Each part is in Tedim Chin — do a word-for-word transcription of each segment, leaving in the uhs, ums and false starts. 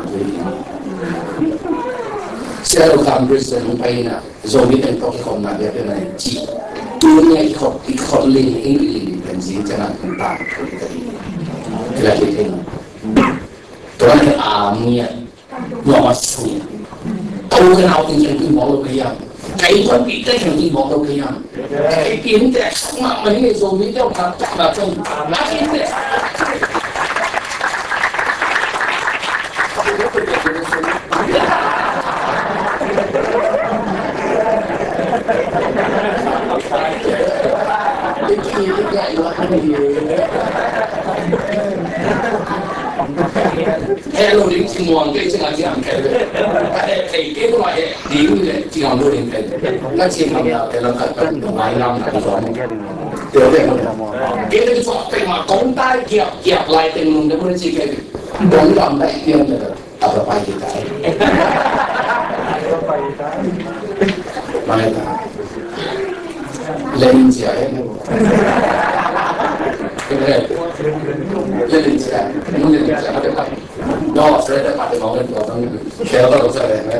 tangthu hi. Sia lo kam Brisbane hong pai in ah, Zomi teng tawh kikhopna biakpiakna in cih. Tuni a i khop, i khop ling, ing i ling pen zing ciang a hong tangthu hi ta hi. Kila hi thei. Tua hi a mi a. Nuam a sung. Ka u ka nau teng kiang tui mawk lo ka hiam? Ka innkuanpihte kiang tui mawk lo ka hiam? Ka innkuanpihte a sak mahmah hi, Zomite a phat tak mah ciang. A innkuanpihte. Hello, ding ci muang kei ci ngam ci ngam kei. Kei kei ko ma e ding le ci ngam lo ding kei. Ka ci ngam na kei lam ka ka mai ngam na ko. Teo teo. Kei le ci kei ma kong tai kiap kiap lai teng nung de mo ci kei. Dong lam lai kiap de. Apa pai kita? Mai ta. Len cia e. Len cia. Len cia. No, sila ta pati mau kan tuatang. Kaya ba lo sa rin, eh?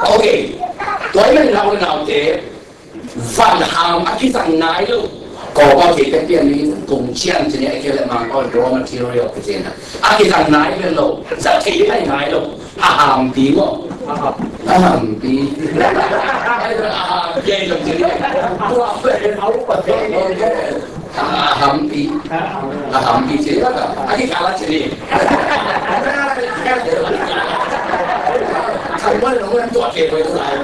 Okay. Tua i men lau nau te, van ham a kizang nai lo. Ko ba ke te pian ni kung cian ci ni a ke le mang ko raw material ke te na. A kizang nai lo. Sa ke nai nai lo. A hampi maw? A hampi. A hampi. Tua pen a upa te. A hampi. A hampi ci a ka. A ki kala ci ni. Kan wan wan tua ke tua lai.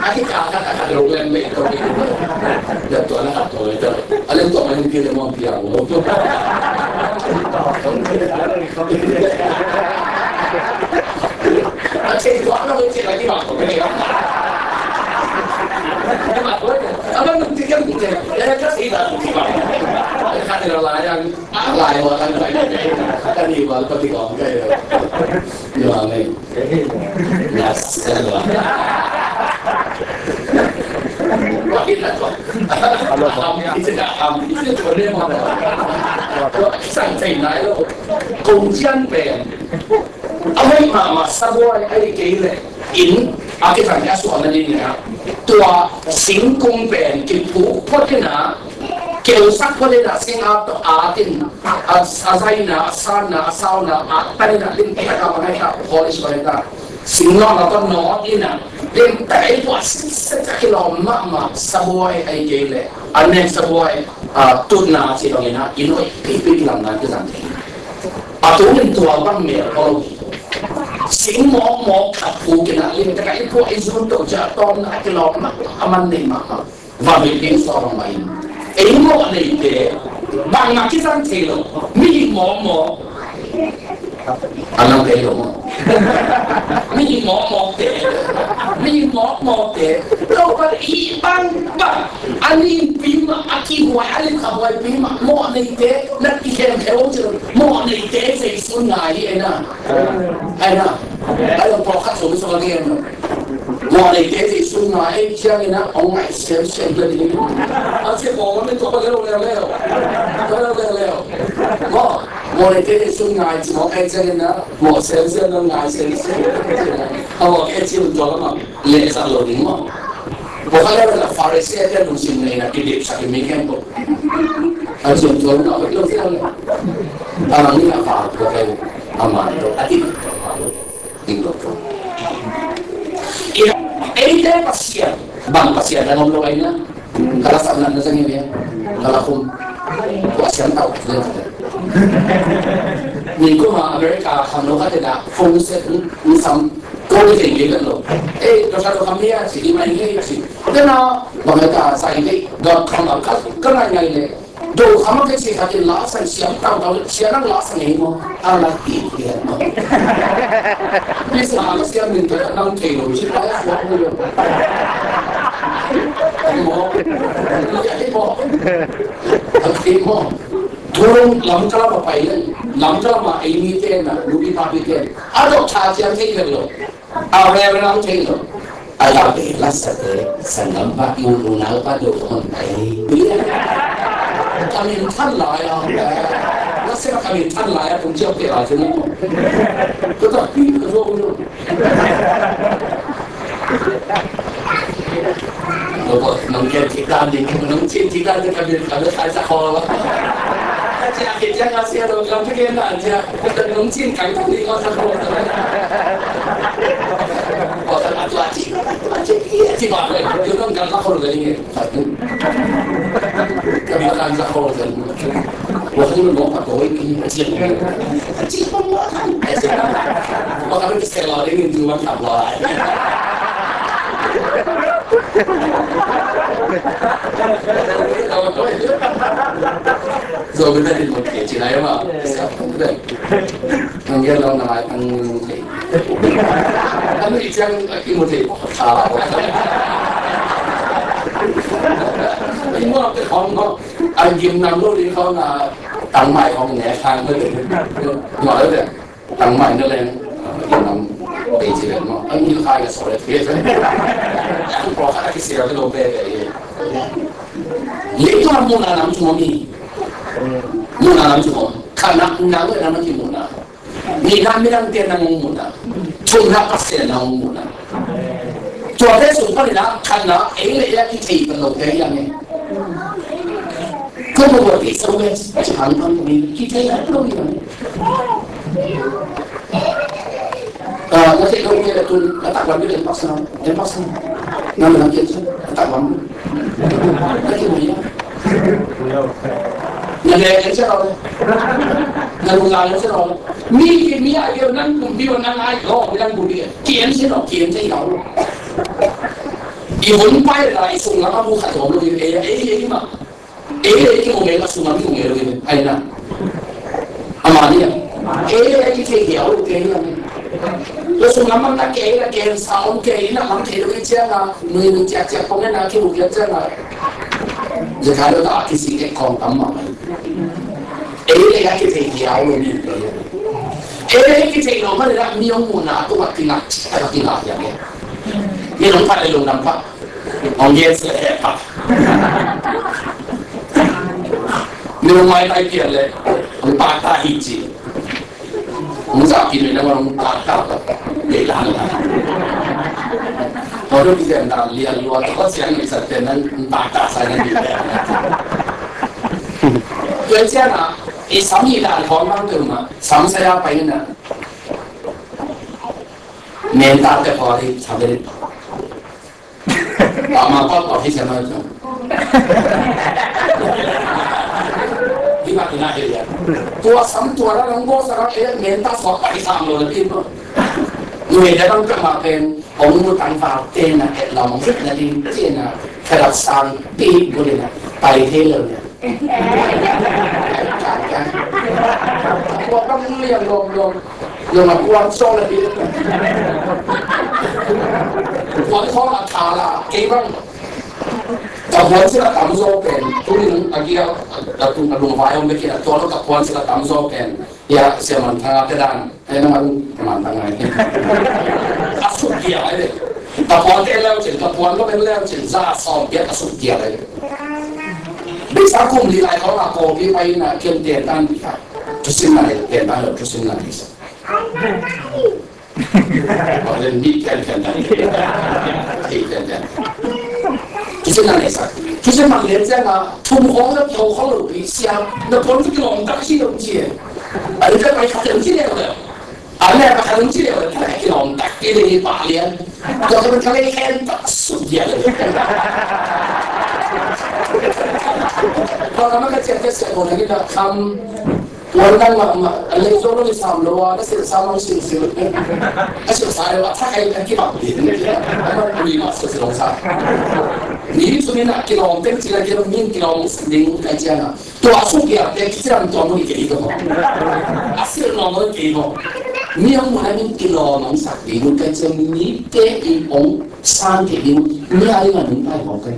A ki kala ka ka lo len me tua ke. Tua na ka tua. A len tua ma ni ki le mo pi a mo. Kong cian pen a hoih mahmah sabuai a hi kei leh inn a kithang a suahna ding leh tua singkung pen kiphuk phot in a keusak phot in a sing a tawh at in a zaina a sanna a sauna a tan in a limtak a bang a hi ta polish bang a hi ta sing nawhna tawh nawt in a limtak a i puah sitset a kilawm mahmah sabuai a hi kei leh a nek sabuai tutna ci bang in a i nuih kei pei kilamna kizang thei. A tungin tua bang mel aw lo hi. Sing mawkmawk khat phukin a limtak a i puah i zun to ciah tawmna a kilawmna a man nei mahmah. Van hoih ding suak bangmah in ei mawh neite bangmah kizang thei lo. Mihing mawkmawk a lang thei lo maw? Mihing mawkmawkte mihing mawkmawkte lo bang i bangbang a ningpi mah a kihuai a limkhahuaipi mah mawh neite na kikhemkheu ci lo. Mawh neite Jesu ngai hi ei na. Ai na. Ai lo pawlkhat sung sung a gen. Mawh neite Jesu ngai ei ciangin a hong ngai semsem na ding. A sia pawlkhat men tua pa leo leo leo. Pa leo leo leo. Mawh mawh neite Jesu ngai ci mawh ei ciangin a mawh semsem na ngai semsem. A mawh ei ci un tua lamah lehsak lo ding maw? Pawlkhat leo leo Pharisee te lungsim nei na kidipsak i mi khempeuh. A ciamtuam na hoih lo ciang a nang in a va tua kei a man lo a dik dik lo tua. Eite Pasian bang Pasian na ngom lo aina. Kala sakna na zang ia kala khum. Pasian tau. Ni kuma America khang lo kate na phone set ni sam ko ni teng lo. Eh, dosa dosa mia si di mai ngai si. Tena bang ta sai ni dot com ka ka ngai ngai le. Do kham a kei si khat in la sang siam tau tau siam nang la sang ei maw? A la ti ti maw? Ni sa a la siam min ta nang thei lo si pa ya suak ni lo. Ai maw? Ai maw? Ai maw? Thulung lam kala pa pai len lam kala ma ei ni te na lu pi pa pi te. A dok cha siam thei lo. A rel rel thei lo. A la ve la sa te sanggam pa i u unau pa do ko hon tai. Ka min than lai a. La se ka min than lai a kum ciau te la se ni. Ko ta pi ko zo ko. Nong kian ti dan ni nong cin ti dan ni ka min ka min sai sa ko. Ka cia ke cia ka sia lo ka pi ke na cia. Nong cin kang tang ni ko sa ko. Ko sa atu aci, aci, aci ba ko. Yo nong kang sa ko lo ni. Kami akan sa ko sa. Wa ko lo pa ko ki aci. Aci ko mo akan. Aci. Wa kami sa lo ni ni wa ka wa. Zo bina din mo ke ci lai ma. Nang ya lo na mai ang te. Ang i chang i mo te. Ah. I mo te khong mo. Ang gim nam lo di khong a tang mai khong ne khang mo te. Mo lo te. Tang mai na leng, ah, i nam bei ci leng maw. An mil khai ka sawt le thei. An pawlkhat a kisia ka lo be be. Leitung a muhna nam cu maw mi. Muhna nam cu maw. Khatna nang le nang na kimuhna. Nihna midangte nang hong muhna. Thumna Pasian nang hong muhna. Tuate sung panin ah khatna ei le ei a kithei pan lote hi hang e. Ko mo ko te so le chan pan mi kithei a lo hi hang e. Ah, na theih loh kei leh tun na taklam bek en paksa, en paksa. Na minam kei chu na taklam. Na kimu hia? Na le en sia lo le. Na lungla en sia lo le. Mi ki mi a keu nang kumpi wa nang ai lo mi nang kumpi. Ki en sia lo, ki en sia lo. I hun pai la i sung lam a bu khat om lo i e e e ma. Ei le ei ki mu ngei a sung lam ki mu ngei lo hi, ai na. Ama ni a. Ei le ei ki thei hiau lo kei hi a ni. Lo sung lam mang na kei la kei sa om kei na mang thei lo hi ciang a, nui nui ciak ciak kong na ki mu kei ciang a. Zekai lo ta ki si kei kong tam ma mai. Ei le ei ki thei hiau lo ni. Ei le ei ki thei lo ma le na mi ong mu na tu ma ki na, ta ki na ya ni. Mi ong pa le lo nam pa. Hong gen sia he pa. Minung maitai pian le hong pakta hi ci. Hong zak khin le hong pakta. Lei lang la. Hong dong kizem dan lian lua tawh siang i sat pen nan hong pakta sa nan di le. Tua ciang a i sam hi dan khawng bang tua ma sam sa ya pai na. Menta te khawng hi sam le. Pama pa pa hi sama tu. Di ma ina he ya. Tua sam tua la lang go sa e menta so pa hi sam lo la tin. Nui da bang ka ma pen ong mu tang fa te na e la mong na din te na. Khadak sang pi bu le na. Pai the lo na. Tua ka mu yang lom lom. Lom a kuan song na pi. Kuan song a thala kei bang. Ka kuan sila tam zo pen. Tunin a gia a tung a lung vai om bekin a tua lo ka kuan sila tam zo pen. Ya sia man tha te dan. Ai na man man tha ngai. A suk gia ai le. Ka kuan te leu cin ka kuan lo ben leu cin za song gia a suk gia ai. Bisa kum li lai ko la ko pi pai na kem ten tan bi ka. Tusin na le ten tan lo tusin na le. Tua le mi pian pian dan. Thei pian pian. Thusim na neihsak. Thusim man lian ciang a thum khawng na pho khawng lo pi siam. Na pon tu kilawm tak si lo ci e. A li ka pai khat lo ci leu leu. A le ka khat lo ci leu leu. Ka le kilawm tak ki le pa lian. Tua ka man ka le khen tak suk lian leu. Tua ka man ka cian ka sian ko na ki na kham. Wan nang mahmah, a lei zo lo ni sam lo a, na sil sam lo sil sil. A sil sa lo a, thak ai a kibang din. A man ui ma sil sil sa. Ni tu ni na kilawm teng cila kilawm ning kilawm ding ka ciang a. Tua a suk ya te ki ciang tua mu ni ke i ko. A sil no mo ke i ko. Ni ang mu na ni kilawm ang sak ding ka ciang ni te i ong san ke ding. Ni ai ma ni ai mo ke.